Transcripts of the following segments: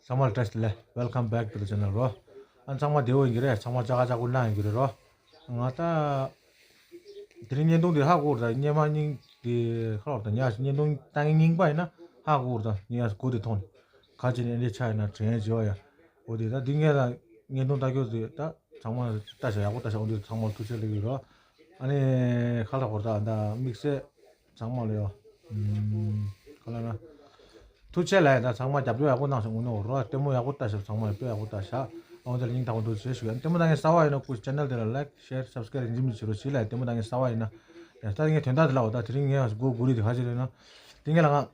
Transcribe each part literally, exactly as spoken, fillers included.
ཚང་མ་ལ་བཀྲ་ཤིས་བདེ་ལེགས། Welcome back to the channel རོ། ཨ་ཚང་མ་བདེ་པོ་ཡིན་གྱི་རེད། ཚང་མ་ཅག་ཅག་པོ་གནང་ཡིན་གྱི་རེད་རོ། ང་ད་དེ་རིང་བརྙན་ཐུང་འདི་ཧ་གོ་ར། སྙན་མ་སྙིང་འདི་ཁ་ལོག་ད་ཉག་བརྙན་ཐུང་ལྟ་མཁན་རྙིང་པ་ཡིན་ན་ཧ་གོ་ར། ད་ཉག་གོ་དེ་མཐོང་ནས་ག་ཅི་ནས་འདི་ཆ་ཡིན་ན་དྲན་བྱེད་བ་ཡ། འོ་དེ་ད་འདི་ངས་ད་བརྙན་ཐུང་ལྟ་རྒྱུ་དེ་ད་ཚང་མ་ལྟ་ཤ་ཡག་པོ་ལྟ་ཤ། འོ་འདི་ཚང་མ་ལ་ཐུགས་རྗེ་ཆེ་ལབ་ཀྱི་རོ། ཨ་ནི་ཁ་ལོག་ད་ད་དམིགས་བསལ། ཚང་མ་ལ་ཡོ། ཨུམ། ག་ལ་ན། ཐུགས་རྗེ་ཆེ་ལབ་ཡ། ད་ཚང་མ་རྒྱབ་སྐྱོར་ཡག་པོ་གནང་སོང་ངུ་ནོ་རོ། ལྟད་མོ་ཡག་པོ་ལྟ་ཤག། ཚང་མ་ལ་དཔེ་ཡག་པོ་ལྟ་ཤག། ཨོ་དེ་ལ་སྙིང་ཐག་པ་ཐུགས་རྗེ་ཆེ་ཞུ་ཡ། ལྟད་མོ་ལྟ་མཁན་གསར་པ་ཡིན་ན་སྐུ་channel དེ་ལ་like, share, subscribe ཡིན་གཅིག་མིན་གཅིག་བྱེད་རོགས་བྱེད་ལ། ལྟད་མོ་ལྟ་མཁན་གསར་པ་ཡིན་ན། ཡ་ད་ངས་དོན་དག་དེ་ལ་འོ་ད་དེ་རིང་ངས་སྒོ་སྒུར་ཡི་དེ་ག་ཅི་རེད་ན། དེ་ངས་ལ་ང་།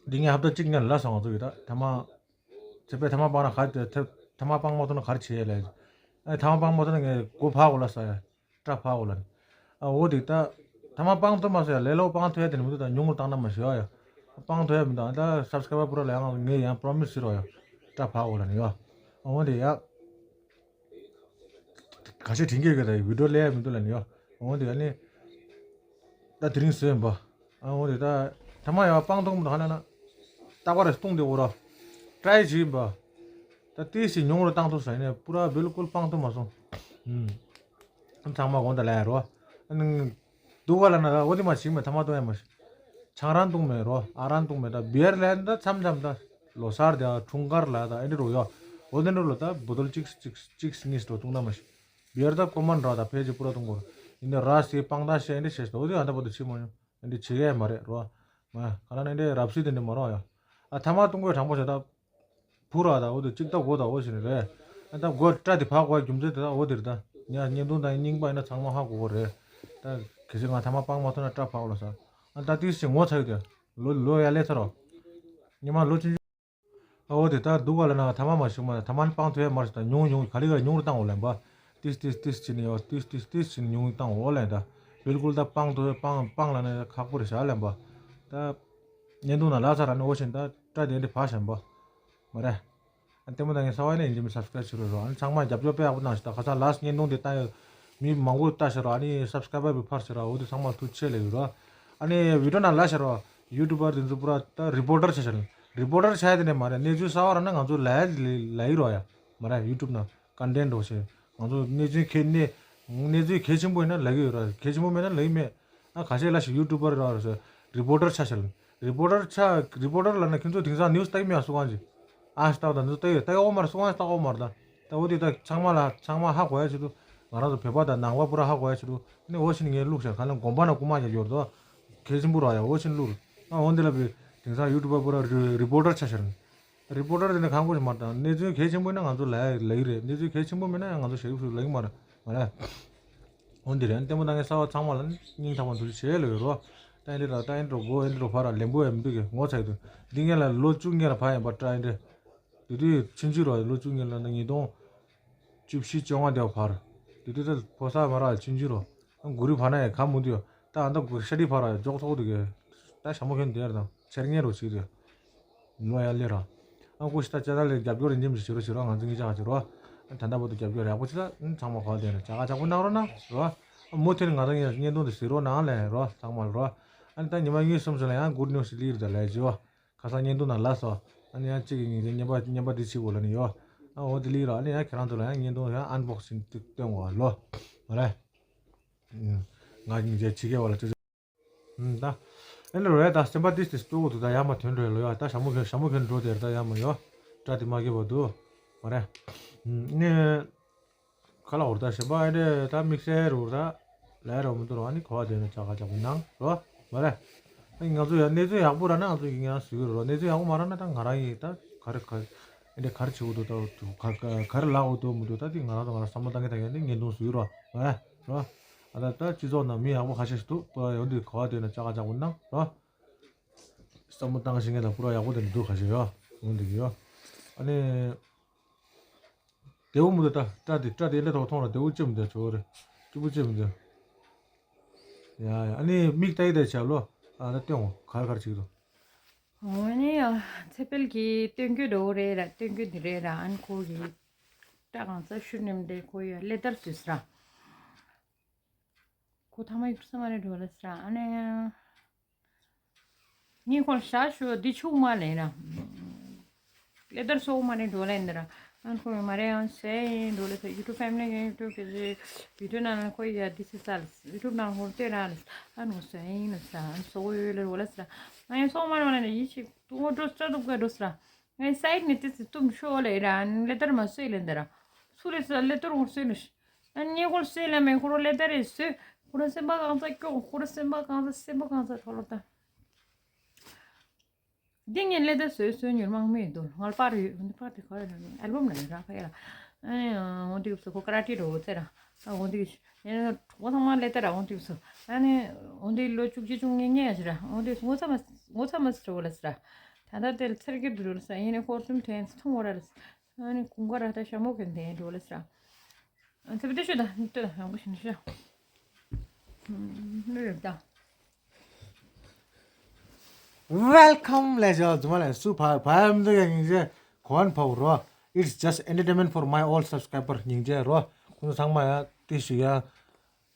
དེ་ངས་ཧབ་ཏ་གཅིག་ངས་ལ་སོང་ང་ཚོ་གི་ད་ཐ་མ། ཚེ་དཔེ་ཐ་མ་སྤང་ན་ག་རེ་ཐ་མ་སྤང་མ་ཐུབ་ན་ག་རེ་བྱེད་ཡ་ལ། ཨ་ཐ་མ་སྤང་མ་ཐུབ་ན་ངས་སྒོ་ཕར་གོ་ལ་ས་ཡ། སྐྲ་ཕར་གོ་ལ་ནི། ཨ་འོ་དེ་ད། ཐ་མ་སྤང་ཐུབ་མ་སོང་ཡ། ལས་སླ་པོ་སྤང་ཐུབ་ཡ་དེ་ནི་མི་འདུག་ད་ཉུང་ངུར་བཏང་ན་མ་ཤེས་ཡ། སྤང་ཐུབ་ཡ་མི་འདུག་ད་subscriber པུ་ར་ལ་ཡང་ངས་ཡང་promise བྱེད་རོགས་ཡ། སྐྲ་ཕར་གོ་ལ་ནི་ཡ། ཨ་འོ་དེ་ཡ། ག་ཤེད་དྲིན་གྱིས་གི་ད་video ལས་ཡ་མི་འདུག་ལ་ནི་ཡ། འོ་དེ་ཡ་ནི། ད་དེ་རིང་བཟོས་ཡིན་པ། ཨ་འོ་དེ་ད། ཐ་མ་ཡ་སྤང་ཐུབ་མི་འདུག་ཧ་ལ་ན། རྟག་པར་བཏུང་དེ་འོ་ར། try བྱེད་ཡིན་པ། ད་ཏིས་ཞིག་ཉུང་རུ་བཏང་ཐུབ་ས་ཡིན་ནས་པུ་ར་བིལ་ཀུལ་སྤང་ཐུབ་མ་སོང་། ཨུམ། ཚང་མ་གོང་དུ་ལ་ཡ་རོ། ཨ་ནི། སྡུག་ག་ལ་ན་ད་འོ་དེ་མ་ཞིག་མེད། ཐ་མ་བཏུང་ཡ་མ་ཞིག་ཆང་རང་བཏུང་མེད་རོ། ཨ་རང་བཏུང་མེད། ད་བི་ཡར་ལ་ཡ་ད་མཚམས་མཚམས་ད། ལོ་སར་དེ་འཁྲུངས་སྐར་ལ་ད་ཨེ་འདྲ་རོ་ཡ། འོ་དེ་འདྲ་ལོ་ད་བོ་དོལ་གཅིག་གཅིག་གཅིག་གཉིས་ལོ་བཏུང་ན་མ་ཞིག་བི་ཡར་ད་ཀོ་མན་ར་ད་ཕལ་ཆེར་པུ་ར་བཏུང་དགོས། ཡིན་ན་ར་སི་སྤང་ད་ཤེས་ཨེ་འདྲ་ཤེས་ད་འོ་དེ་ཨ་ད་བོ་དོ་ཆི་མ་ཡོང་། འདི་བྱེད་ཡས་མ་རེད་རོ། མ་ག་ལ་ནས་འདི་རབ་སྲིད་དེ་འདི་མ་རོ་ཡ། ཨ་ཐ་མ་བཏུང་དགོས་དྲང་པོ་བྱ་ད། བུ་ར་ད་འོ་དེ་གཅིག་ད་དགོས་ད་འོ་ཞིག་ནི་རེད། ཨ་ད་དགོས་སྐྲ་དེ་ཕར་དགོས་རྒྱུ་མཚན་དེ་ད་འོ་དེ་རེད་ད། ཉ་བརྙན་ཐུང་དང་རྙིང་པ་ཡིན་ན་ཚང་མ་ཧ་གོ་གོ་རེད། ད་གལ་སྲིད་ང་ཐ་མ་སྤང་མ་ཐུབ་ན་སྐྲ་ཕར་ལ་ས། ཨ་ད་ཏིས་ཞིག་ངོ་ཚ་ཡོད་དེ། ལོ་ལོ་ཡ་ལས་ཚ་རོ། ཉི་མ་ལོ་ཆུང་ཆུང་། ཨ་འོ་དེ་ལྟར་འདུག་ག་ལ་ན་ཐ་མ་མ་བྱུང་མ་ཐ་མ་ནི་སྤང་ཐུབ་ཡ་མ་རེད་ད། ཉུང་ཉུང་ག་ལེ་ག་ཉུང་རུ་བཏང་འོ་ལན་པ། ཏིས་ཏིས་ཏིས་བྱས་ནས་ཡོ་ཏིས་ཏིས་ཏིས་བྱས་ནས་ཉུང་བཏང་འོ་ལན་ད། བིལ་ཀུལ་ད་སྤང་ཐུབ་ཡ་སྤང་སྤང་ལ་ན་ཁག་པོ་རེད་བྱ་ལན་པ། ད། བརྙན་ཐུང་ན་ལ་ཚ་ར་ནི་འོ་བཞིན་ད་སྐྲ་དེ་འདི་ཕ་ཞན་པ། མ་རེད། ཨ་ལྟད་མོ་ད་ངས་ས་བ་ནས་ཡིན་གྱི་མི་subscribe བྱེད་རོགས་རོགས། ཨ་ནི་ཚང་མ་རྒྱབ་སྐྱོར་དཔེ་ཡག་པོ་གནང་ཞིག་ད་ཁ་སང་ལ་བརྙན་ཐུང་དེ་ལྟ་ཡོད། མི་མང་པོ་ལྟ་ཤེས་རོགས། ཨ་ནི་subscriber བི་འཕར་ཤེས་རོགས། འོ་དེ་ཚང་མ་ཐུགས་རྗེ་ཆེ་ལབ་ཡོད་རོགས། ཨ་ནི་video ནང་ལ་ཤེས་རོགས། YouTuber དེ་ཚོ་པུ་ར་ད་reporter ཆ་ཤེས་རོགས། Reporter ཆ་ཡ་དེ་ནས་མ་རེད། གནས་ཚུལ་གསར་པ་རག་ན་ང་ཚོ་ལ་ལ་ཡི་རོགས་ཡ། མ་རེད། YouTube ནང་content འགྲོ་ཤེས། ང་ཚོ་གནས་ཚུལ་གལ་གནས་གནས་ཚུལ་གལ་ཆེན་པོ་ཡིན་ན་ལབ་ཀྱི་ཡོད་ར། གལ་ཆེན་པོ་མེད་ན་ལབ་ཀྱི་མེད། ཨ་ཁ་ཤས་ལ་ཞིག་YouTuber ར་ར་reporter ཆ་ཤེས་རོགས། Reporter ཆ་reporter ལབ་ན་ཁྱེད་ཚོ་དེང་སང་news ལྟ་གི་མེད་ཨ། སུ་གང་ཅིག་ཨ་ཤི་ཏག་དང་འདི་ཚོ་ལྟ་གི་ལྟ་གི་ཡོད་མ་རེད། སུ་གང་ལྟ་གི་ཡོད་མ་རེད་ད། ད་འོ་དེ་ད་ཚང་མ་ལ་ཚང་མ་ཧ་གོ་ཡ་ཆེད་དུ་ང་རང་ཚོ་བོད་པ་དང་ནང་པ་པུ་ར་ཧ་གོ་ཡ་ཆེད་དུ་ནི་འོ་ཤིན་ངས་བླུགས་ཤག་ག་ལ་དགོན་པ་ན་རྐུ་མ་རྒྱག་ཡོད་དོ། གལ་ཆེན་པོ་ར་ཡ་འོ་ཤིན་བླུགས། ཨ་འོ་འདི་ལ་བི་དེང་སང་YouTuber པུ་ར་reporter ཆ་ཤར་ནི། Reporter དེ་ནི་གང་དགོས་ཤིག་མ་རེད་ད། གནས་ཚུལ་གལ་ཆེན་པོ་ཡིན་ན་ང་ཚོ་ལ་ལ་ཡི་རེད། གནས་ཚུལ་གལ་ཆེན་པོ་མེད་ན་ཡང་ང་ཚོ་ཞེ་པོ་ཞིག་ལ་ཡི་མ་རེད་མ་རེད། འོ་འདི་རེད། ལྟད་མོ་ལྟ་མཁན་གསར་པ་ཚང་མ་ལ་ནི་སྙིང་ཐག་པ་ཐུགས་རྗེ་ཆེ་ལབ་ཡོད་རོ། ད་ཨེ་འདྲ་ར་ད་ཨེ་འདྲ་གོ་ཨེ་འདྲ་ར་ཕར་ར་ལེན་པོ་ཡ་མི་འདུག་གི་ངོ་ཚ་ཡི་འདུག་འདི་ངེད་ལ་ལོ་བཅུ་ངེད་ལ་ཕར་ཡིན་པ་ཏྲ་ཨེ་འདྲ། དེ་དུས་ཕྱིན་ཅི་རོ་ལོ་བཅུ་ངེད་ལ་ན་ཉིས་སྟོང་བཅུ་བཞི་བཅོ་ལྔ་དེ་བ་ཕར། དེ་དུས་ད་ཕོ་གསར་མ་ར་ཕྱིན་ཅི་རོ། གུ་རི་ཕ་ན་ཡ་ཁ་མུ་དུ་ཡོ། ད་ཨ་ད་གུ་ཤ་དི་ཕ་ར་འཇོག་ཐོག་དུ་གི། ད་ཞྭ་མོ་ཁྱོད་དེར་དང་ཆེར་ངེ་རོ་ཆིག་རེ། ནོ་ཡ་ལེ་ར། ཨ་ཀུ་ཤི་ད་ཅ་ད་ལེ་རྒྱབ་སྐྱོར་རིན་ཆེན་མི་ཞིག་བྱེད་རོ་བྱེད་རོ། ང་ཚོ་ངེད་ཅག་བྱེད་རོ། ད་ད་བར་དུ་རྒྱབ་སྐྱོར་ཡག་པོ་བྱེད་ད་ཚང་མ་གོ་བ་དེ་ནས་ཅག་ཅག་པོ་གནང་རོགས་གནང་རོ། མུ་མཐུད་ནས་ང་ཚོ་ངས་བརྙན་ཐུང་དེ་གཟིགས་རོགས་གནང་ལེ་རོ་ཚང་མ་ལ་རོ། ཨ་ནི་ད་ཉི་མ་གཉིས་གསུམ་ཙམ་ལ་ཡང་good news ཞིག་སླེབས་རེད་ད་ལས་བྱེད་བ། ཁ་སང་བརྙན་ཐུང་ནང་ལབ་སོང་། ཨ་ནི་ཡང་གཅིག་གི་ཉིན་རེ་བརྙན་པར་བརྙན་པར་འདི་བྱེད་དགོས་ལབ་ནི་ཡོད། ཨ་འོ་དེ་སླེབས་རོགས། ཨ་ནི་ཡང་ཁྱེད་རང་ཚོ་ལ་ཡང་བརྙན་ཐུང་ཡང་unboxing དེ་སྟོན་དགོས་ལོ། མ་རེད། ང་ཉིན་རེ་ཕྱི་རྒྱལ་བ་ལ་ཅི། ཨུམ་ད། ཨེ་ནི་རེད་ད་སེམས་པ་ཏིས་ཏིས་སྤྲོ་གི་འདུག་ད་ཡར་མར་ཐོན་འགྲོ་ཡ་ལོ་ཡ། ད་ཞྭ་མོ་ཁྱོད་ཞྭ་མོ་ཁྱོད་འགྲོ་དེར་ད་ཡར་མར་ཡོ། སྐྲ་དེ་མ་གས་པ་འདུག་མ་རེད། ཨུམ་ནི། ཁ་ལ་འོར་ད་ཞེན་པ་ཨེ་འདྲས་ད་དམིགས་བསལ་རུ་ད། ལས་རོ་མི་འདུག་རོ། ཨ་ནི་གོ་བ་དེ་ནི་ཅག་ག་ཅག་པོ་གནང་རོ། མ་རེད། ཨ་ནི་ང་ཚོ་ཡ་གནས་ཚུལ་ཡག་པོ་རག་ན་ང་ཚོ་ཡིན་ཡང་བཟོས་རོ། གནས་ཚུལ་ཡག་པོ་མ་རག་ན་ད་ང་རང་ཡིན་ད་ག་རེ་ག་རེ། ཨེ་འདྲས་ག་རེ་བྱེད་དགོས་འདུག་ད་ག་ག་ག་རེ་ལབ་དགོས་འདུག་མི་འདུག་ད་དེ་ང་རང་ཚོ་ང་རང་བསམ་བློ་བཏང་གི་ད་ཡ་ནི་བརྙན་ཐུང་བཟོས་རོ། མ་རེད་རོ། ཨ་ད་ད་སྤྱི་ཚོགས་ནང་མི་ཡག་པོ་ཁ་ཤས་ཤིག་འདུག་ཡོང་དུས་གོ་བ་དེ་ན་ཅག་ག་ཅག་པོ་གནང་རོ། བསམ་བློ་བཏང་ཤེས་མཁན་དང་པུ་ར་ཡག་པོ་དེ་འདྲ་འདུག་ཁ་ཤས་ཡོད། འོང་འདི་གི་ཡོད། ཨ་ནི། དེའུ་མུ་ཏོ་ད་སྐྲ་དེ་སྐྲ་དེ་ལས་ཐོག་མཐོང་ལ་དེའུ་ལྕེ་མི་འདུག་ཆོག་རེད། སྐྱིད་པོ་ལྕེ་མི་འདུག་ཡ་ཡ་ཨ་ནི་མིག་ལྟ་ཡི་ད་ཆ་ལོ། ཨ་ད་སྟོན་འོ་གར་གར་ཅིག་འདུག་འོ་ནི་ཡ་ཚེ་འཕེལ་གྱི་སྟོན་རྒྱུ་འདྲ་བོ་རེད་ར། སྟོན་རྒྱུ་འདི་རེད་ར། ཨ་ནི་ཁོ་གི་སྐྲ་གང་ཚ་ཤུར་ནེམ་དེ་ཁོ་ཡ་ཀླད་དར་བཟོས་ར། ཁོ་ཐ་མ་ཡུག་ས་མ་རེད་འགྲོ་ལ་ས་ཨ་ནེ། ངས་ཁོ་ལ་ཞག་ཞུ་འདི་ཕྱུགས་མ་ལེན་ན། ཨེ་དར་སོགས་མ་ནས་འགྲོ་ལེན་འདི་ར། ཨན་ཁོ་མ་རེ་ཨན་སེ་འགྲོ་ལེ་སོ་ཡུ་ཊུབ་ཕེ་མི་ལི་གི་ཡུ་ཊུབ་གི་བི་ཌིའོ་ནང་ལ་ཁོ་ཡ་དི་སི་སལ་ཡུ་ཊུབ་ནང་ཧོར་ཏེ་ར་ལ་ཨན་ཁོ་སེ་ཨིན་ལ་ས་ཨན་སོ་ཡོ་ལེ་རོ་ལ་ས་ཨན་སོགས་མ་ནས་ཡི་ཆི་ཏུ་ངོ་འགྲོ་ས་ཏུ་ག་འགྲོ་ས་ར། ངའི་སའིཌ་ནས་ཏི་སི་ཏུམ་ཤོ་ལེ་ར་ཨན་ལེ་དར་མ་སོ་ལེ་འདི་ར། སུ་ལེ་ས་ལེ་དར་ཧོར་སོ་ལེ་ཤ་ཨན་ཉེ་གོལ་སོ་ལེ་མེ་ཁོ་རོ་ལེ་དར་རེ་སོ་ཁོ་རོ་སེམས་པ་གང་ས་ཀྱོག་ཁོ་རོ་སེམས་པ་གང་ས་སེམས་པ་གང་ས་ཐོ་ལོ་ད། འདི་ངས་ཀླད་དེ་བཟོས་བཟོས་མྱུར་མང་མི་འདུག་ང་པར་ཡོད་འདི་པར་དེ་ག་ཡོད་ན་ཨལ་བམ་ན་ཡོད་ར་ཁ་ཡ་ལ། ཨ་ནི་འོ་འདི་བཟོ་ཁོ་ཀ་ར་ཏི་རོ་ཚེ་ར། ཨ་འོ་འདི་ཨེ་གྲོགས་ཚང་མ་ཀླད་དེ་ར་འོ་འདི་བཟོ། ཨ་ནི་འོ་འདི་ལོ་བཅུ་གཅིག་བཅུ་གཉིས་ངས་ཡ་ཞིག་ར་འོ་འདི་ངོ་ཚ་མ་ངོ་ཚ་མ་སི་འགྲོ་ལ་སི་ར། ད་ལྟ་དེ་ཚེར་གི་འདུག་རོ་ལ་སི་ཡིན་ནི་ཁོར་ཐུམ་ཐེན་ཐུང་བོ་ར་ལ་སི། ཨ་ནི་གུང་ག་ར་ད་ཤ་མོ་གན་དེ་འགྲོ་ལ་སི་ར། ཨ་ཚེ་བི་དེ་ཤོད་ད་ནི་ལྟོས་ད་ཡང་པོ་ཤི་ནི་ཤ། ནི་རེད་ད། Welcome ལས་བྱ་བ་རྫུན་མ་ལས་སུ་བ་བ་ཡམ་འདི་ཡང་སྙིང་རྗེ་གོ་ཨན་ཕ་བུ་རོ། It's just entertainment for my all subscriber སྙིང་རྗེ་རོ། ཁོང་ཚོ་ཚང་མ་ཡང་ཏི་ཞུ་ཡ།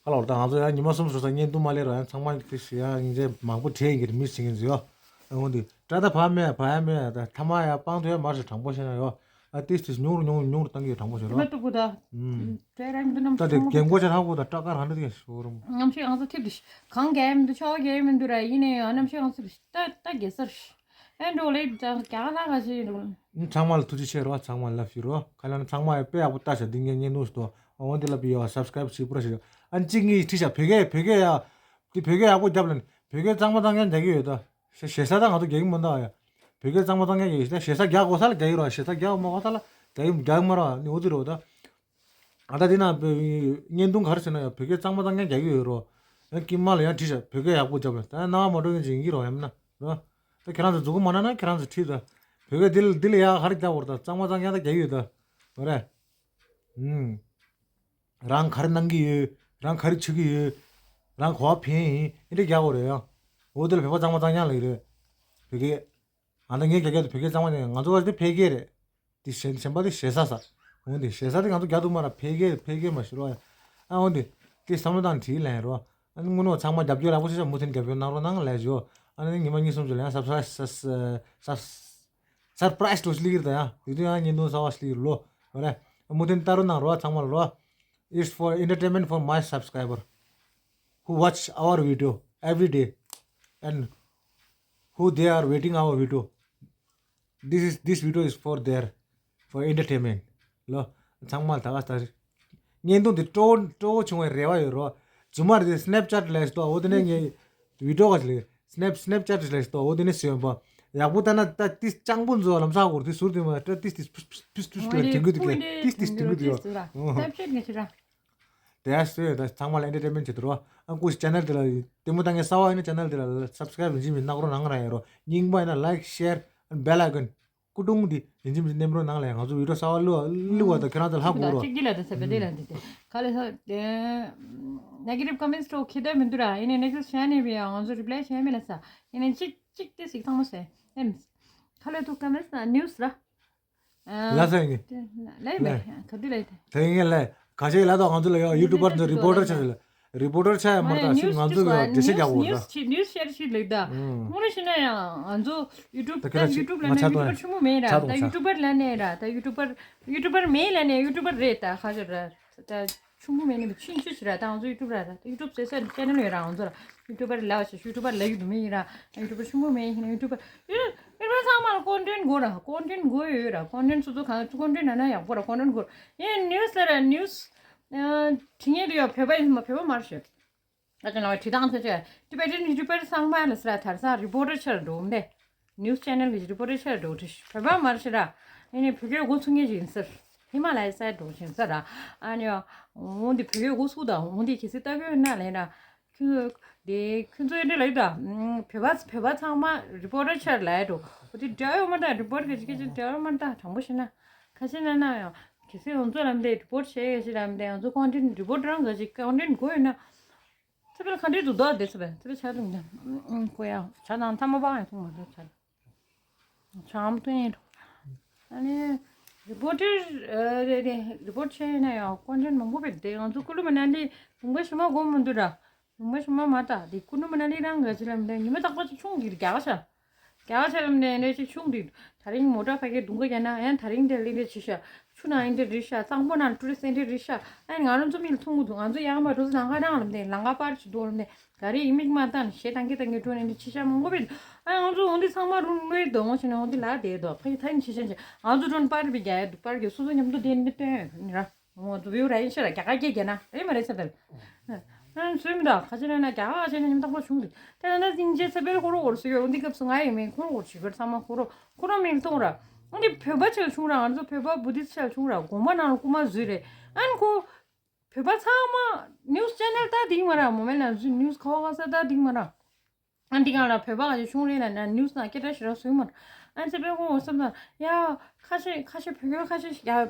ཁ་ལོར་ད་ང་ཚོ་ཡང་ཉི་མ་གསུམ་སོ་ས་བརྙན་ཐུང་མ་ལས་རོ་ཡང་ཚང་མ་ཏི་ཞུ་ཡ་སྙིང་རྗེ་མང་པོ་བྲེལ་ཡིན་གྱི་རེད་མི་སྲིད་མཁན་ཚོ་ཡོ། ཨ་འོ་འདི་ཏྲ་ད་བ་མེད་བ་ཡ་མེད་ད་ཐ་མ་ཡ་སྤང་ཐུ་ཡ་མར་ཞིག་དྲང་པོ་བཤད་ན་ཡོ། ཨ་ཏི་ཞུ་ཉུང་རུ་ཉུང་རུ་ཉུང་རུ་བཏང་གི་ཡོད་དྲང་པོ་བཤད་དེ་མ་རོ། གཏུག་གུ་ད། ཨུམ། དེ་ར་མི་འདུག་ནམ་ད་དེ་རྒན་གོ་ཆ་ཧ་གོ་ད་སྐྲ་དཀར་ཧ་འདྲ་དེ་ཤོར་རུང་། ནམ་ཞིག་ང་ཚོ་ཐེབས་དུ་གང་རྒྱལ་མི་འདུག་ཆོག་རྒྱལ་མི་འདུག་ར་ཡིན་ནའི་ཡང་ནམ་ཞིག་ང་ཚོ་ད་ད་རྒྱལ་སར་ཨེ་འགྲོ་ལེ་ད་རྒྱ་ག་ལ་ག་ཞིག་འགྲོ། ཨུམ་ཚང་མ་ལ་ཐུགས་རྗེ་ཆེ་རོ་ཚང་མ་ལ་ཕྱི་རོ་ཁ་ལ་ན་ཚང་མ་ཡ་དཔེ་ཡག་པོ་ལྟ་ཤ་འདི་ངས་བརྙན་ཐུང་ཞིག་ཏོ་ཨ་འོ་འདི་ལ་བི་ཡོ་སབ་སི་ཀ་རེབ་ཞིག་པུ་ར་ཞིག་ཨ་གཅིག་གཉིས་ཁྲི་ཤ་བོད་སྐད་བོད་སྐད་ཡ་འདི་བོད་སྐད་ཡག་པོ་རྒྱབ་ལ་ནི་བོད་སྐད་གཙང་མ་གཙང་རྐྱང་རྒྱག་གི་ཡོད་ད། ཞེ་ཞེ་ས་ད་ང་ཚོ་རྒྱག་གི་མི་འདུག་ཨ་ཡ། བོད་སྐད་གཙང་མ་གཙང་རྐྱང་རྒྱག་གི་ཡོད་ད་ཞེ་ས་རྒྱག་དགོས་ས་ལ་རྒྱག་གི་རོགས་ཞེ་ས་རྒྱག་མ་དགོས་ས་ལ་རྒྱག་གི་རྒྱག་གི་མ་རོགས་ནི་འོ་དེ་རོགས་ད། ཨ་ད་དེ་ན་བོད་བརྙན་ཐུང་ག་རེ་ཟེར་ན་ཡང་བོད་སྐད་གཙང་མ་གཙང་རྐྱང་རྒྱག་གི་ཡོད་རོགས། ཡང་ཀི་མ་ལ་ཡང་བྲིས་ཤག་བོད་སྐད་ཡག་པོ་རྒྱབ་ལ་ད་ཡང་སྣང་བ་མ་འགྲོ་མཁན་ཅིག་ཡིན་གྱི་རོགས་ཡང་མིན་ན་རོགས། ད་ཁྱེད་རང་ཚོ་མཛུབ་གུ་མ་གནང་ན་ཁྱེད་རང་ཚོ་ཁྲིད་ད། བོད་སྐད་འདི་ལ་འདི་ལ་ཡག་ག་རེ་རྒྱག་དགོས་རེད་ད་གཙང་མ་གཙང་རྐྱང་ད་རྒྱག་གི་ཡོད་ད། འོ་རེད། ཨུམ། རང་ག་རེ་གནང་གི་ཡོད། རང་ག་རེ་བྱེད་ཀྱི་ཡོད། རང་ག་བ་ཕན་ཡིན་ཨེ་འདྲ་རྒྱག་དགོས་རེད་ཡང་། འོ་དེ་ལ་བོད་པ་གཙང་མ་གཙང་རྐྱང་ལ་ཡི་རེད། བོད་སྐད། ཨ་ད་ངས་རྒྱ་སྐད་དུ་བོད་སྐད་གཙང་མ་ནས་ང་ཚོ་བ་དེ་ཕལ་སྐད་རེད། དེ་གཞན་གཞན་པ་དེ་ཞེ་ས་ས། འོ་དེ་ཞེ་ས་དེ་ང་ཚོ་རྒྱ་དུ་མ་ར་ཕལ་སྐད་ཕལ་སྐད་མ་ཞུ་རོགས་ཡ། ཨ་འོ་དེ་དེ་བསམ་བློ་བཏང་བྲིས་ལན་རོགས། ཨ་ནི་དངོས་གནས་ཚང་མ་རྒྱབ་སྐྱོར་ཡག་པོ་བྱེད་ཤག་མུ་མཐུད་རྒྱབ་སྐྱོར་གནང་རོགས་གནང་ལས་ཞུ། ཨ་ནི་ཉི་མ་གཉིས་གསུམ་ཙམ་ལ་ཡང་སབ་སབ་སབ་སབ་སར་པ་རའི་སི་འགྲོ་སླེབས་ཀྱི་རེད་ད་ཡང་དེ་དུས་ཡང་བརྙན་ཐུང་གསར་བ་སླེབས་ཀྱི་རེད་ལོ། རེད། མུ་མཐུད་ལྟ་རོགས་གནང་རོགས་ཚང་མ་ལ་རོགས། It's for entertainment for my subscriber who watch our video every day and who they are waiting our video. This is this video is for their for entertainment. ལོ། ཚང་མ་ལ་ད་ག་ད་བརྙན་ཐུང་འདི་སྤྲོ་བོ་སྤྲོ་བོ་བྱུང་བའི་རེ་བ་ཡོད་རོ། རྫུན་མ་རེད། སི་ནེབ་ཅེཊ་ལས་ཏོ་འོ་དེ་ནས་ངའི་བི་ཌིའོ་ག་ལས་སི་ནེབ་སི་ནེབ་ཅེཊ་ལས་ཏོ་འོ་དེ་ནས་སི་ཡོན་པ་ཡག་པོ་ལྟ་ན་ད་ཏི་སྤྱང་པོ་འཛོ་ལམ་སང་གོར་ཏི་ཟུར་དེ་མ་ཏ་ཏིས་ཏིས་ཕུས་ཕུས་ཕུས་ཕུས་ལ་དེང་གི་དེ་ཏིས་ཏིས་དེང་གི་དེ་ཡོ། སི་ནེབ་ཅེཊ་ངས་ཆི་ར། དེ་ཨ་སི་ད་ཚང་མ་ལ་ཨེན་ཊར་ཊེན་མེན་ཊི་བྱེད་དུ་རོ། ཨ་ཀུ་ཤི་ཅེ་ནལ་དེ་ལ་དེ་མོ་ད་ངས་གསར་བ་ཡིན་ན་ཅེ་ནལ་དེ་ལ་སབ་སི་ཀ་རེབ་ཡིན་གཅིག་མིན་གནང་རོགས་གནང་ར་ཡ་རོ། རྙིང་པ་ཡིན་ན་ལའིཀ་ཤེར་ཨེན་ཌི་བེལ་ཨའི་ཀོན། སྐུ་དྲུང་འདི་ཡིན་གཅིག་མིན་གཅིག་ནེམ་རོ་ནང་ལ་ང་ཚོ་བི་ཌིའོ་གསར་བ་བླུག་བླུག་བ་དང་ཁྱེད་རང་ཚོ་ལྷག་དགོས་རོ། གཅིག་འདི་ལ་དེ་ཚེ་བེ་དེ་ལ་འདི་དེ་ག་ལེ་ས་དེ་ནེ་གེ་ཊིབ་ཀོ་མེན་ཊི་ཏོ་ཁྱེད་དོན་མི་འདུག་ར། ཡིན་ནའི་ནེག་སི་ཊི་བྱས་ནས་བི་ང་ཚོ་རི་པ་ལེ་བྱས་མེད་ལ་ས། ཡིན་ནའི་གཅིག་གཅིག་དེ་ཟིག་ཚང་མ་ཟེར་ཨེམ། ག་ལེ་ཐུག་ཀོ་མེན་ཊི་ན་ནིའུ་སི་ར། ལ་ས་ཡིན་ལ་ཡིན་མེད་ག་དུས་ལ་ཡིན་དེ། དེ་ཡིན་ལ་ག་ཤེད་ལ་དོ་ང་ཚོ་ལ་ཡོ་ཡུ་ཊུ་པར་ཚོ་རི་པོ་ཊར་ཆགས་ལ། རི་པོ་ཊར་ཆགས་ཡ་མར་དང་ཤིག་ང་ཚོ་གི་འགྲེལ་བཤད་རྒྱག་དགོས་ར། ནིའུ་སི་ནིའུ་སི་ཤེར་ཤིག་ལེགས་ད། ངོ་རེ་ཤེས་ན་ཡང་ང་ཚོ་ཡུ་ཊུབ་ད་ཡུ་ཊུབ་ལ་ནི་ཡུ་ཊུ་པར་ཆེན་པོ་མེད་ར། ད་ཡུ་ཊུ་པར་ལ་ནི་ར་ད་ཡུ་ཊུ་པར་ཡུ་ཊུ་པར་མེད་ལ་ནི་ཡུ་ཊུ་པར་རེད་ད་ཁ་ཤོར་ར། ད་ཆུང་པོ་མེད་ནི་ཆུང་ཆུང་ཞིག་ར། ད་ང་ཚོ་ཡུ་ཊུབ་ར་ད་ཡུ་ཊུབ་ཟེར་ས་ཅེ་ནལ་ཡོད་ར། ང་ཚོ་ར་ཡུ་ཊུ་པར་ལ་བ་ཞིག་ཡུ་ཊུ་པར་ལ་ཡུ་ཊུབ་མེད་ཡིན་ར། ད་ཡུ་ཊུ་པར་ཆུང་པོ་མེད་ཡིན་ན་ཡུ་ཊུ་པར་ཡུ་ཊུ་པར་ཚང་མ་ལ་ཀོན་ཊེན་ཊི་དགོས་ར། ཀོན་ཊེན་ཊི་དགོས་ཡོད་ར། ཀོན་ཊེན་ཊི་སོ་སོ་གང་ཀོན་ཊེན་ཊི་ན་ན་ཡག་པོ་ར། ཀོན་ཊེན་ཊི་དགོས་ར། ཡིན་ནིའུ་སི་ལ་ར་ནིའུ་སི་ཨ་དྲི་ངེས་དུ་ཡོད་བོད་པ་ཡིན་མ་བོད་པ་མ་རེད་ཤོད། ད་ཅི་ལ་བ་དྲི་དང་ཚོ་ཅེ་ཊི་བེ་ཊན་ཡུ་ཊུ་པར་ཚང་མ་ལ་སི་ར་དར་སང་རི་པོ་ཊར་ཆེར་འགྲོ་འདེ། ནིའུ་སི་ཅེ་ནལ་གྱི་རི་པོ་ཊར་ཆེར་འགྲོ་དྲི་བོད་པ་མ་རེད་ཤི་ར། ཨེ་ནི་བོད་སྐད་འགོ་ཚུགས་ངེས་ཅིག་ཡིན་ཟེར། ཧི་མ་ལ་ཡའི་སའི་འགྲོ་ཞིང་ཟེར་ར། ཨ་ནི་འོང་འདི་བོད་སྐད་འགོ་ཚུགས་དང་འོང་འདི་གལ་སྲིད་ལྟ་གི་ཡོད་ན་ལན་ར། ཁྱོད་དེ་ཁྱོད་ཚོ་ཨེ་འདྲ་ལ་ཡོད་ད། བོད་པ་བོད་པ་ཚང་མ་རི་པོ་ཊར་ཆེར་ལ་ཡ་འགྲོ། འོ་དེ་འདྲ་ཡོད་མ་ད་རི་པོ་ཊར་གི་ཅིག་གི་ཅིག་འདྲ་ཡོད་མ་ད་དྲང་པོ་བཤད་ན། ཁ་ཤས་ན་ན་ཡང་གལ་སྲིད་ང་ཚོ་ལམ་དེ་རི་པོ་ཊར་བྱེད་གི་ཞིག་ལམ་དེ་ང་ཚོ་ཀོན་ཊེན་ཊི་རི་པོ་ཊར་རང་གི་ཅིག་ཀོན་ཊེན་ཊི་དགོས་ཡོད་ན། ཚེ་འཕེལ་ག་འདྲས་འདུག་དོ་བསྡད་ཚེ་འཕེལ་ཚེ་འཕེལ་ཆགས་འདུག་འདུག་ཁོ་ཡང་ཇ་དང་ཐ་མག་པ་ཡང་འཐུང་མ་འདུག་ཇ་ཇ་ཨམ་འཐུང་ཡིན་འགྲོ། ཨ་ནི་རི་པོ་ཊར་རེད་རེད། རི་པོ་ཊར་བྱས་ཡིན་ན་ཡང་ཀོན་ཊེན་ཊི་མང་པོ་བེད་དེ་ང་ཚོ་ཀུ་ལུ་མ་ན་ལི་ལུང་པ་ཞིག་མ་དགོས་མི་འདུག་ར། ལུང་པ་ཞིག་མ་མ་ད་དེ་ཀུ་ལུ་མ་ན་ལི་རང་ག་ཅི་ལ་མི་འདུག་ཉི་མ་རྟག་པར་ཅིག་ཆུང་གི་རྒྱ་ག་ཤ། རྒྱ་གར་ཆ་ལམ་ནས་འདྲ་ཅིག་ཆུང་འདུག་དེ་རིང་མོ་ཊ་ཕ་གིར་དུང་ག་རྒྱག་ན་ཡང་དེ་རིང་དེ་ལི་འདྲ་བྱེད་ཤག་ཆུ་ནང་ཡིན་འདྲ་རེད་ཤག་གཙང་པོ་ནང་ཊུ་རི་སི་ཊི་འདྲ་རེད་ཤག་ཨ་ནི་ང་རང་ཚོ་མི་ལ་མཐོང་གི་འདུག་ང་ཚོ་ཡར་མར་འགྲོ་ས་ནང་ཁ་རང་ལམ་ནས་ལམ་ཁ་པར་ཞིག་འདུག་ལམ་ནས་ག་རེ་ཡིན་མིག་མ་བཏང་ནས་གཞས་བཏང་གི་བཏང་གི་འགྲོ་ནས་འདི་ཕྱི་ཤ་མང་པོ་བེད། ཨ་ང་ཚོ་འོ་འདི་ཚང་མ་རུང་རུང་དོ་མོ་བྱས་ནས་འོ་འདི་ལ་བསྡད་དོ། ཕ་གི་ཐ་ཡིན་ཕྱི་ཤ་བྱས་ང་ཚོ་འགྲོ་ནས་པར་བི་རྒྱག་ཡ་འདུག་པར་རྒྱག་སོ་སོ་མཉམ་དུ་བསྡད་ནས་སྟོན་ནི་ར། འོ་ཚོ་བེའུ་ར་ཡིན་ཤ་ར་རྒྱ་གར་སྐད་རྒྱག་ན་རེད་མ་རེད་ས་དལ། ཨ་སུས་མི་འདུག་ཁ་ཆེ་ན་ན་རྒྱ་གར་ཁ་ཆེ་ན་ཉིན་དང་པོ་བྱུང་འདུག་དེ་ན་ན་སྙིང་རྗེ་ས་པེལ་ཁོ་རོ་འོར་སུ་ཡོད་འོ་འདི་སྐབས་སུ་ང་ཡི་མིང་ཁོ་རོ་འོར་ཞིག་གར་ཚང་མ་ཁོ་རོ་ཁོ་རོ་མིང་ཐོང་ར། འོ་འདི་བོད་པ་ཆལ་བྱུང་ར། ང་ཚོ་བོད་པ་བུ་དིས་ཆལ་བྱུང་ར། དགོན་པ་ནང་ལ་རྐུ་མ་བཟོས་རེད། ཨན་ཁོ་བོད་པ་ཚང་མ་ནིའུ་སི་ཅེ་ནལ་ལྟ་འདིག་མ་ར། མོ་མེལ་ན་ནིའུ་སི་ཁ་བ་ཁ་ས་ལྟ་འདིག་མ་ར། ཨ་འདི་གང་ལ་བོད་པ་ག་ཞིག་བྱུང་རེད་ལ་ན་ནིའུ་སི་ནང་སྐད་ཆ་ཞིག་ར་བཟོས་མ་ར། ཨན་ཚེ་པེ་ཁོ་བསམ་ན་ཡ་ཁ་ཤས་ཁ་ཤས་བོད་སྐད་ཁ་ཤས་ཤིག་ཡ་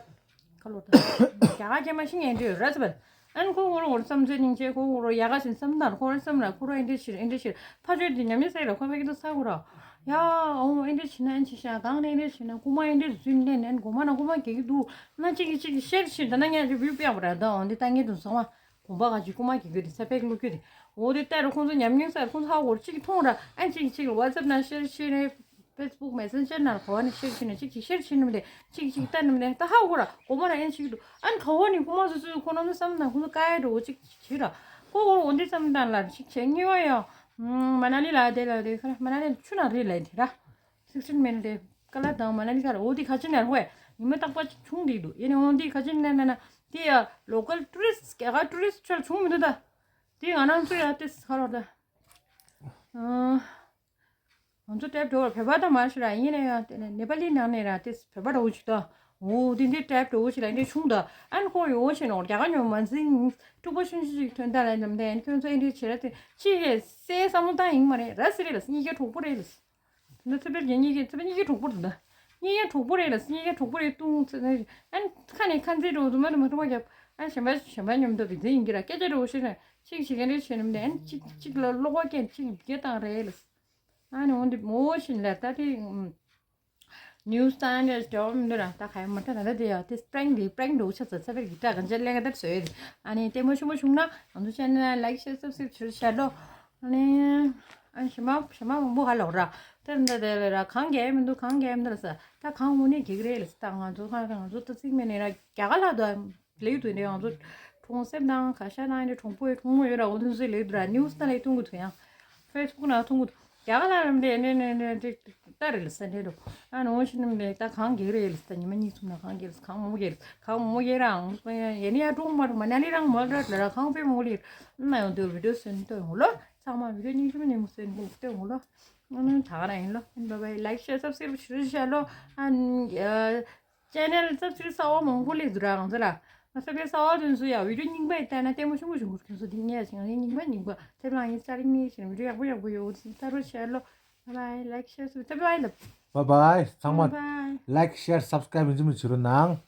ཁ་ལོ་ད་རྒྱ་གར་སྐད་མ་ཤེས་ངན་འདྲི་ར་ཚེ་པེ། ཨན་ཁོ་ཁོ་ར་ཁོ་ར་བསམ་ཚེ་སྙིང་རྗེ་ཁོ་ཁོ་ར་ཡ་ག་ཞིག་བསམ་ན་ཁོ་ར་བསམ་ན་ཁོ་ར་ཨེ་འདྲ་ཞིག་ཨེ་འདྲ་ཞིག་ཕ་ཆོས་འདི་ཉམས་ཉེས་ས་ཡི་ར་ཁོ་ཕ་གི་ཏུ་ས་ཁོ་ར། ཡ་ཨོ་ཨེ་འདྲ་བྱེད་ན་ཨེ་འདྲ་བྱེད་ཤག་གང་ནས་ཨེ་འདྲ་བྱེད་ན་རྐུ་མ་ཨེ་འདྲ་རྫུན་ལེན་ནས་རྐུ་མ་ན་རྐུ་མ་གེ་གི་འདུག་ན་གཅིག་གིས་གཅིག་གིས་ཤེར་ཤེར་ད་ན་ངས་ཅིག་བིའུ་སྤེལ་བ་ར་ད་འོ་འདི་ལྟ་ངས་དུ་སོང་བ་དགོན་པ་ག་ཅིག་རྐུ་མ་གེ་གི་རེད་ས་པེག་བླུག་རྒྱུ་རེད། འོ་དེ་ལྟར་ཁོང་ཚོ་ཉམས་མྱོང་སར་ཁོང་ཚོ་ཧ་གོ་གཅིག་མཐོང་ར་ཨ་གཅིག་གིས་གཅིག་ལ་ཝ་ཙེབ་ནང་ཤེར་ཤེར་ནས་ཕེ་སི་བུག་མེ་སེན་ཇར་ནང་གོ་བ་ནས་ཤེར་ཤེར་ནས་གཅིག་གིས་ཤེར་ཤེར་ནམ་ལས་གཅིག་གིས་གཅིག་ལྟ་ནམ་ལས་ད་ཧ་གོ་ར་དགོན་པ་ན་ཨེ་གཅིག་འདུག་ཨ་ཁ་བ་ནས་རྐུ་མ་སོ་སོའི་ཁོ་ན་ཚོ་བསམ་ན་ཁོང་ཚོ་ཀ་ཡ་འགྲོ་གཅིག་བྱེད་ར་ཁོ་གོ་འོ་འདི་བསམ་དང་ལ་གཅིག་བྱེད་ངེས་བ་ཡ། མ་ན་ལི་ལ་དེ་ལ་དེ་ཁ་མ་ན་ལི་ཆུ་ནང་རེད་ལ་དེ་ར། སིག་སི་ཊིན་མིན་ཏེ་ཀ་ལ་དང་མ་ན་ལི་ཀ་ལ་འོ་དེ་ཁ་ཆེ་ནར་ཧོད་ཉི་མ་རྟག་པ་ཅིག་ཆུང་དེ་འདུག་ཡིན་ནའི་འོ་དེ་ཁ་ཆེ་ནར་ན་ན་དེ་ཡ་ལོ་ཀལ་ཊུ་རི་སི་རྒྱ་གར་ཊུ་རི་སི་ཆར་ཆུང་མི་འདུག་ད་དེ་ང་རང་ཚོ་ཡ་དེ་ཁ་ལོ་ད་ང་ཚོ་ཏེབ་འགྲོ་བར་བོད་པ་དང་མ་ཤི་ར་ཡིན་ནའི་ཡ་དེ་ནས་ནེ་པ་ལི་ནང་ནས་ར་དེ་བོད་པ་འདྲ་བོ་ཅིག་ད་འོ་དེ་འདི་ཏེབ་འགྲོ་བོ་ཅིག་ལ་འདི་ཆུང་ད་ཨན་ཁོ་ཡོ་ཆེ་ནོ་རྒྱ་གར་ཉོ་མ་འཛིན་དཀྲུག་པ་ཆུང་ཆུང་ཅིག་ཐོན་ད་ལ་ནམ་དེ་ཁྱོད་ཚོ་ཨེ་འདྲི་བྱེད་ར་དེ་ཅི་ཧེ་སེ་བསམ་བློ་བཏང་ཡིན་མ་རེད་ར་སི་རེད་ལ་སྙིང་རྗེ་གྲོགས་པོ་རེད་ལ། ད་ཚེ་འཕེལ་གྱི་གཉིས་ཀྱི་ཚེ་འཕེལ་གཉིས་ཀྱི་གྲོགས་པོ་རེད་ད། གཉིས་ཀྱི་གྲོགས་པོ་རེད་ལ་སི་གཉིས་ཀྱི་གྲོགས་པོ་རེད་ཏུང་ཚེ་ནས་ཨན་ཁ་ནས་ཁ་འཛིན་རོ་དུ་མ་དུ་མ་དུ་མ་རྒྱབ་ཨན་གཞན་པ་གཞན་པ་མཉམ་དུ་བི་ཛི་ཡིན་གྱི་ར་སྐད་ཆ་རོ་ཤེས་ན་གཅིག་བྱེད་མཁན་རེད་བྱེད་ནམ་དེ་ཨན་གཅིག་གཅིག་ལ་བློ་ཁ་སྐྱེན་གཅིག་བརྒྱ་བཏང་རེད་ལ། ཨ་ནི་འོན་ཏེ་མོ་བཞིན་ལ་ད་དེ་ནིའུ་སི་ད་ཨན་རེ་འབྲེལ་བ་མི་འདུག་ར་ད་ག་ཡ་མ་ད་ད་ད་དེ་ཡ་དེ་པྲེང་དེ་པྲེང་འགྲོ་ཆ་ཚ་ཚ་བེར་གི་ཏྲ་ག་འཇལ་ལེ་ག་དེ་བཟོས་ཨ་ནི་ལྟད་མོ་ཆུང་མོ་བྱུང་ན་ང་ཚོ་ཆེ་ནས་ལའིག་ཤེར་སབ་སི་ཁྲི་བྱ་ལོ། ཨ་ནི་ཨ་ཞེ་མ་ཞེ་མ་མང་པོ་ཧ་ལོག་ར། དེ་འདྲ་དེ་ལ་ར་གང་གས་མི་འདུག་གང་གས་མི་འདུག་ལ་ས་ད་གང་འོ་ནི་གེགས་རེད་ལ་ས་ད་ང་ཚོ་ཁ་ང་ཚོ་ད་ཚིག་མེད་ནས་ར་རྒྱ་ག་ལ་ད་ལེགས་འདུག་ནས་ང་ཚོ་གྲོང་གསེབ་དང་ག་ཤ་དང་ཨ་ནི་གྲོང་པོའི་གྲོང་མོ་ཡོད་ར་འོ་དེ་ཚོ་ལེགས་འདུག་ར་ནིའུ་སི་ད་ལེགས་མཐོང་གི་འདུག་ཡང་ཕེ་སི་བུག་ནང་མཐོང་གི་འདུག་རྒྱ་ག་ལ་རམ་དེ་ནས་ནས་ནས་དེ་ལྟ་རེད་ལ་ས་འདྲེ་འདུག་ཨ་ནི་འོ་ཤི་ནམ་ནས་ད་གང་གེགས་རེད་ལ་ས་ད་ཉི་མ་གཉིས་གསུམ་ན་གང་གེགས་ལ་ས་གང་མོ་གེགས་ལ་ས་གང་མོ་གེགས་རང་ཡེ་ནི་ཡ་གྲོང་མ་རུ་མ་ན་ལི་རང་མོ་ལ་ལ་ར་གང་པེ་མོ་ལི་ན་ཡོང་དུ་བི་ཌིའོ་སོན་ཏོ་ཡོང་ལོ། ཚང་མ་བི་ཌིའོ་སྙིང་རྗེ་མོ་ཉིན་མོ་སོན་མོ་ཏོ་ཡོང་ལོ། ཨ་ནི་ད་ག་རང་ཡིན་ལོ། Bye bye. Like, share, subscribe ཞུ་ཤ་ལོ། ཨ་ནི་ཅེ་ནལ་སབ་སི་ཁྲའིབ་གསར་བ་མང་པོ་སླེབས་འདུག་ར་ང་ཚོ་ལ། ང་ཚོ་པའི་གསར་བ་དེ་ཚོ་ཡ་བི་ཌིའོ་རྙིང་པ་ཡི་བལྟས་ན་ལྟད་མོ་ཆེན་པོ་བྱུང་གི་ཁྱོད་ཚོ་འདི་ངས་བྱས་ང་ཚོ་རྙིང་པ་རྙིང་པ་ཚེ་རིང་ཡིན་ས་རིང་ནི་བྱས་ན་བི་ཌིའོ་ཡག་པོ་ཡག་པོ་ཡོད་འདི་ལྟ་རོགས་བྱས་ལོ། Bye bye, like, share, subscribe. Bye bye ལབ། Bye bye ཚང་མ། Bye bye. Like, share, subscribe ཡིན་ཚུལ་མི་བྱེད་རོགས་གནང་།